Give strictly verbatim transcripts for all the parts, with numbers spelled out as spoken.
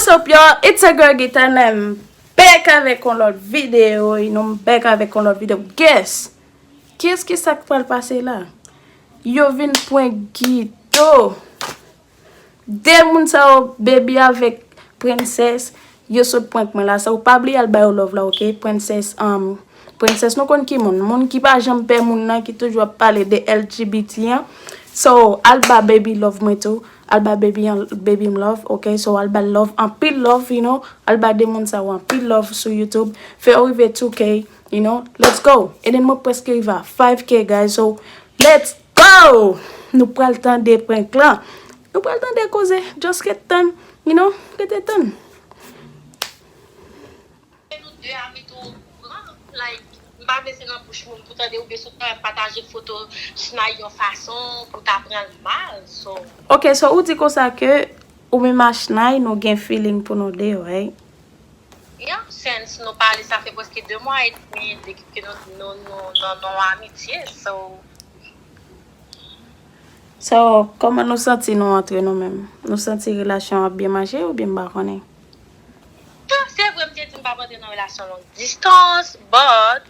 What's up, y'all? It's your girl Gita, and I'm back avèk yon lòt videyo, you know, I'm back avèk yon lòt videyo. Guess! Kiyès ki sa k pral pase la? Yo vin prank Guito. De moun sa yo, Baby avèk Princess, yo sot prank mwen la. So, pa bliye al ba yo love la, ok? Princess, um, Princess, nou konn ki moun. Moun ki pa janm pè moun nan, ki toujou ap pale de L G B T an. So, al ba Baby love mwen tou. Al ba Baby an, Baby m love, ok? So, al ba love, anpil love, you know? Al ba de moun sa yo anpil love sou YouTube. Fè yo rive two K, you know? Let's go! And then mwen prèske rive a five K, guys. So, let's go! Nou pral tande prank lan. Nou pral tande koze. Just ret tann, you know? Rete tann. Nou de a mete w okouran. Like, m pa vle se nan bouch moun pou tande oubyen sou ta pataje foto Chnay yon fason pou ta pran l mal. So, Ok, so ou di konsa ke ou menm a Chnay nou gen feeling pou nou de, right? Yeah, since nou pale, sa fè prèske de mwa edmi depi ke nou, nou, nou, nou, nou amitye. So, So, kòman nou santi nou antre nou menm? Nou santi relasyon an ap byen mache oubyen m pa konnen? Se vre, m te di m p ap antre nan relasyon long distance, but,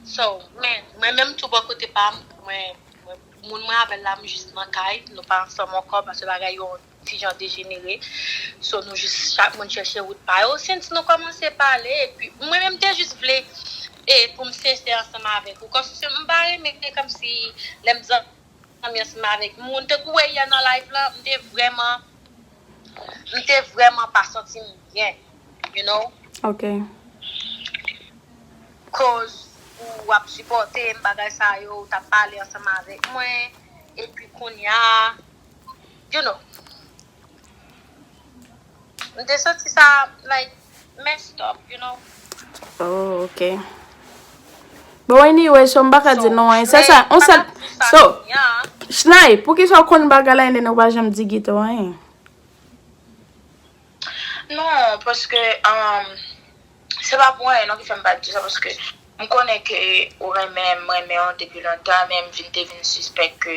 so, men, mwen menm tou bò kote pa m, mwen, mwen, moun mwen avè l la, m jis nan kay, nou pa ansanm ankò, paske bagay yo ti jan dejenere. So, nou jis chak moun chèche wout pa yo. Since nou kòmanse pale, epi mwen menm te jis vle, e, pou m sensè ansanm avèk ou. Kòmsi m pa renmen kòmsi lè m zanmi ansanm avèk moun. Tankou w wè yè nan live lan, m te vrèman, m te vrèman pa santi m byen, you know? Ok. Cause ou ap sipòte m, bagay sa yo, ou t ap pale ansanm avèk mwen, epi kounye a, you know, m te santi sa, like, messed up, you know. Oh, ok. Bon, anyway, so m pa ka di nou anyen. Sa, sa, on sèl, so, Chnay, poukisa w konn bagay la, and then ou pa janm di Guito anyen? Non, paske, um, se pa pou anyen non ki fè m pa di sa, paske m konnen ke ou renmen m, renmen w depi lontan, men m vin te vin sispèk ke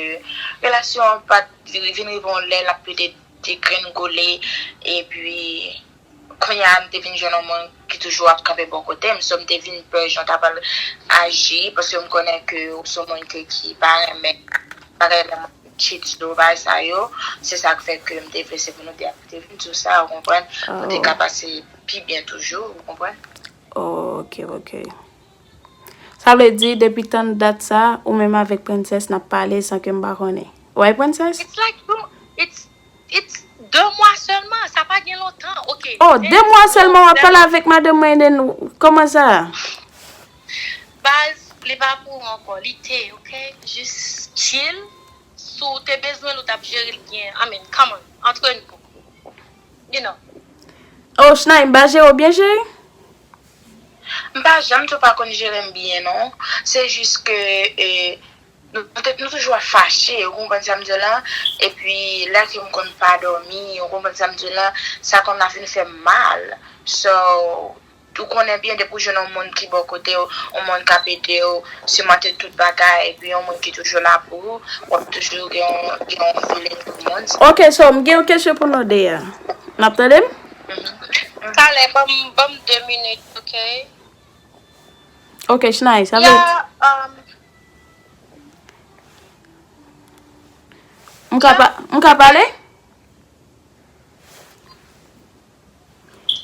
relasyon an pa t vin rive yon lè l ap pete degrengole, epi kounye a m te vin jwenn yon moun ki toujou ap kanpe bò kote m, so m te vin pè jan w ta pral aji, paske m konnen ke ou se yon moun ke, ki pa renmen bagay lè moun cheat sou bagay sa yo. Se sa k fè ke m te vle se pou nou de a te vin sou sa, ou konprann? Pou te ka pase pi byen toujou, ou konprann? Oh, ok, ok. Sa vle di, depi tann dat sa, ou menm avèk Princess n ap pale san ke m pa konnen. Right, Princess? It's like, it's, it's de mwa sèlman, sa pa gen lontan, ok? Oh, de mwa sèlman w ap pale avèk madanm mwen, and then, kòman sa? Baz, li pa pou ou ankò, li te, ok? Jis chill. Si w te bezwen l, ou t ap jere l byen. I mean, come on, antre nou. You know. Oh, Chnay, m pa jere w byen, cheri? M pa janm tou pa konn jere m byen, non. Se jis ke, e, nou, nou te, nou toujou ap fache, ou konprann sa m di w la? Epi, lè ke m konn pa dòmi, ou konprann sa m di w la? Sa konn ap vin fè m mal. So, ou konnen byen, depi w jwenn yon moun ki bò kote w, yon moun k ap ede w simante tout bagay, epi yon moun ki toujou la pou ou, w ap toujou gen yon, gen yon feeling pou moun. Ok, so, m gen yon kesyon pou nou de a. N ap tande m? Talè, ban m, ban m de minit, ok? Ok, Chnay, sa vle. Yeah, um, M ka pa, m ka pale?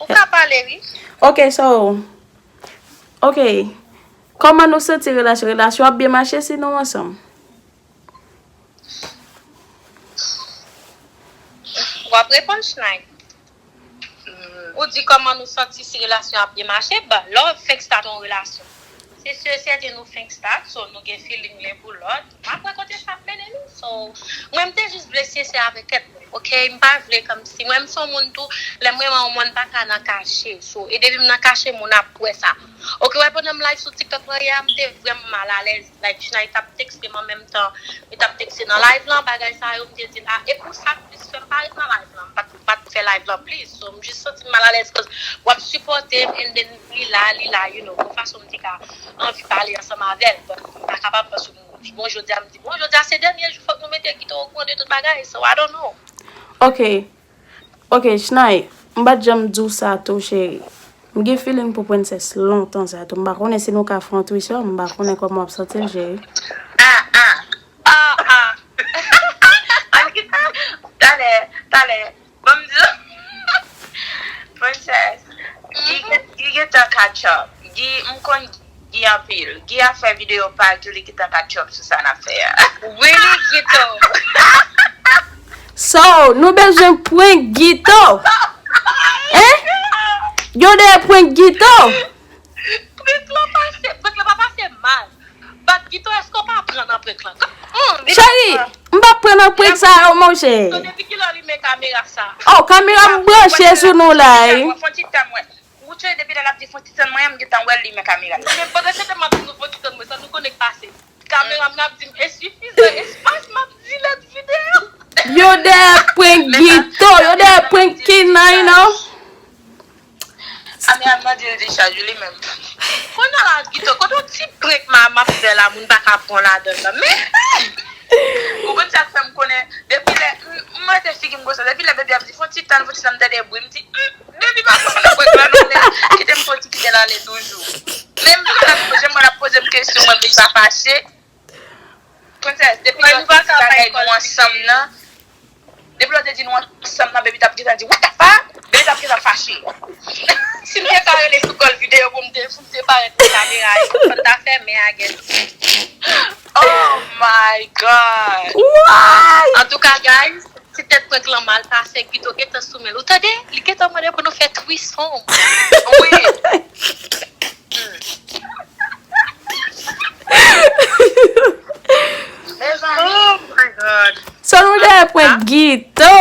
Ou ka pale, wi. Ok, so, ok. Kòman nou santi relasyon? Relasyon ap byen mache si nou ansanm? W ap reponn, Chnay. Ou di kòman nou santi si relasyon ap byen mache, but lè w fenk start yon relasyon, se si e sèten nou fenk start, so nou gen feeling len pou lòt, m ap wè kote sa ap mennen nou. So, mwen m te jis vle sensè avèk tèt mwen, ok? M pa vle kòmsi, mwen m se yon moun tou, lè m renmen yon moun, m pa ka nan kache. So, e depi m nan kache, moun ap wè sa. Ok, wè pandan m live sou TikTok la yè a, m te vrèman malalèz. Like, Chnay t ap tekste m an menm tan, li t ap tekste nan live lan, bagay sa yo, m te di l, ah, e pou sa plis fè m pa ret nan live lan, m pa t, m pa t fè live lan plis. So, m jis santi m malalèz, cause w ap sipòte m, and then li la, li la, you know, gon fason m te ka anvi pale ansanm avè l, but m pa kapab, paske m di, bon, jodi a, m di, bon, jodi a se dènye jou, fòk nou mete Guito okouran de tout bagay, so I don't know. Ok. Ok, Chnay, M pa t janm di w sa tou, cheri. M gen feeling pou Princess lontan sa tou. M pa konnen si nou ka fè yon threesome, m pa konnen kòman w ap santi l, cheri. Ah, ah. Ah, ah. Talè, talè. Ban m di w. Princess, Guy, Guy gentan catch up. Guy, m konn Guy anpil. Guy ap fè videyo pa l tou, li gentan catch up sou sa n ap fè a. Really, Guito? So, nou bezwen prank Guito. Hein? Yo dèyè prank Guito. Prank lan pase, prank lan pa pase mal. But Guito, èske w pa pran nan prank lan? Cheri, m pa pran nan prank sa yo, monchè. Depi kilè w limen kamera sa? Oh, kamera m branche sou nou la, wi. Fon ti tan mwen. Ou cheri, depi lè l ap di fon ti tan mwen, m gentan wè l limen kamera. Men pandan se tan m ap di nou fon ti tan mwen, sa nou konnen k pase. Kamera m nan ap di m, e sifizan espas, m ap di lòt videyo. Yo dèyè prank Guito, yo dèyè prank Kinan, you know. Ame a mande l dechaj li menm. Kounye a la, Guito, kote yon ti prank ma m ap fè la, moun pa ka pran ladan l nan. Men, ou konn sa k fè m konnen, depi lè, m, m mete figi m konsa, depi lè baby ap di, fon ti tan, fon ti tan, m tande bri, m di, hmm, baby pa pran nan prank la, non, men, kite m fon ti kite l ale toujou. Men, m toujou la, poze m, mwen ap poze m kesyon, mwen, baby pa fache. Princess, depi lè w te di bagay nou ansanm nan, depi lè w te di nou ansanm nan, baby t ap gentan di, what the fuck? Baby t ap gentan fache. Si m te ka rele sou kòl videyo pou m te, pou m te parèt nan kamera, e fò n ta fèmen, I guess. Oh my God! Why? Antouka, guys, ti tèt prank lan mal pase, Guito gentan sou men l. Ou tande? Li gentan mande pou nou fè threesome. Wi. Mezanmi. Oh my God. So nou dèyè prank Guito.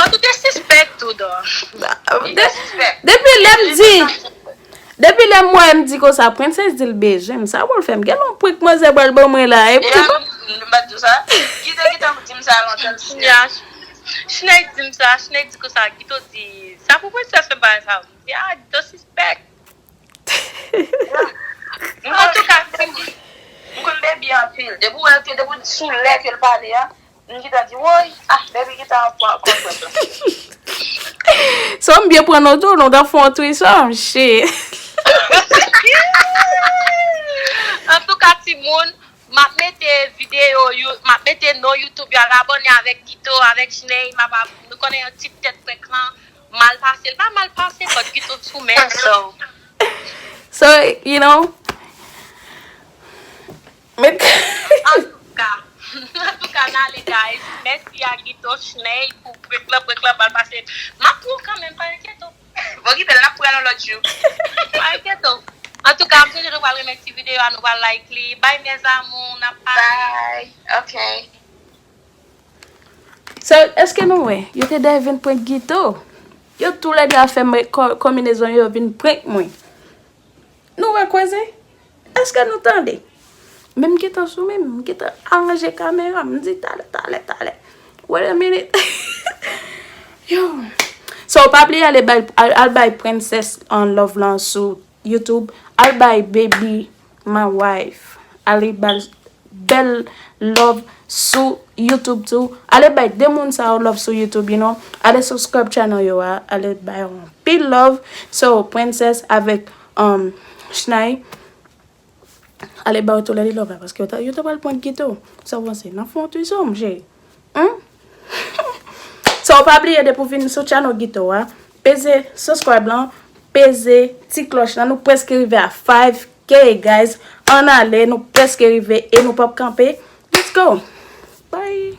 But ou te sispèk tou, dò. Depi lè m di, depi lè m wè m di konsa, Princess di l bezwen m. Sa pou l fè m? Gen yon prank manzè pral ban mwen la. E pou m pa di w sa. Guito gentan di m sa lontan. Chney di m sa, Chney di konsa, Guito di, sa pou Princess fè bagay sa. M di, ah, Guito sispèk. Antouka, m konn baby anpil. Depi w wè ke, depi w sou lè ke l pale a, m gentan di, woy, ah, baby gentan pran konprann. So m byen pran nou tou, nou ta fè yon threesome, shit. Antouka, timoun, m ap mete videyo, m ap mete non YouTube yo, al abòne avèk Guito, avèk Chney, m ap, nou konnen yon ti tèt prank lan mal pase, l pa mal pase, but Guito sou men, so. So, you know, Antouka, antouka, n ale, guys. Mèsi a Guito, Chney, pou prank lan, prank lan mal pase. M ap pran w kanmenm, pa enkyete w. Bon, Guito, n ap pran l yon lòt jou. Pa enkyete w. Antouka, m swete nou pral renmen ti videyo a, nou pral like li. Bye, mes amours, n ap pale. Bye. Ok. So, èske nou wè? Yo te dèyè vin prank Guito. Yo toulède a fè konbinezon yo vin prank mwen. Nou wè koze? Èske nou tande? Men m gentan sou men m, m gentan aranje kamera, m di talè, talè, talè. Wait a minute. Yo. So, pa bliye ale bay, al, al bay Princess an love lan sou YouTube. Al bay Baby My Wife. Ale bay bèl love sou YouTube tou. Ale bay de moun sa yo love sou YouTube, you know. Ale subscribe channel yo a. Ale bay yo anpil love. So, Princess avèk, um, Chney. Ale ba yo tou lè li love la, paske yo ta, yo ta pral pran Guito. Sa w panse? N ap fè yon threesome, cheri? Hein? So, pa bliye depi w vin sou channel Guito a, peze subscribe lan, peze ti klòch lan. Nou prèske rive a five K, guys. Ann ale, nou prèske rive e nou p ap kanpe. Let's go. Bye.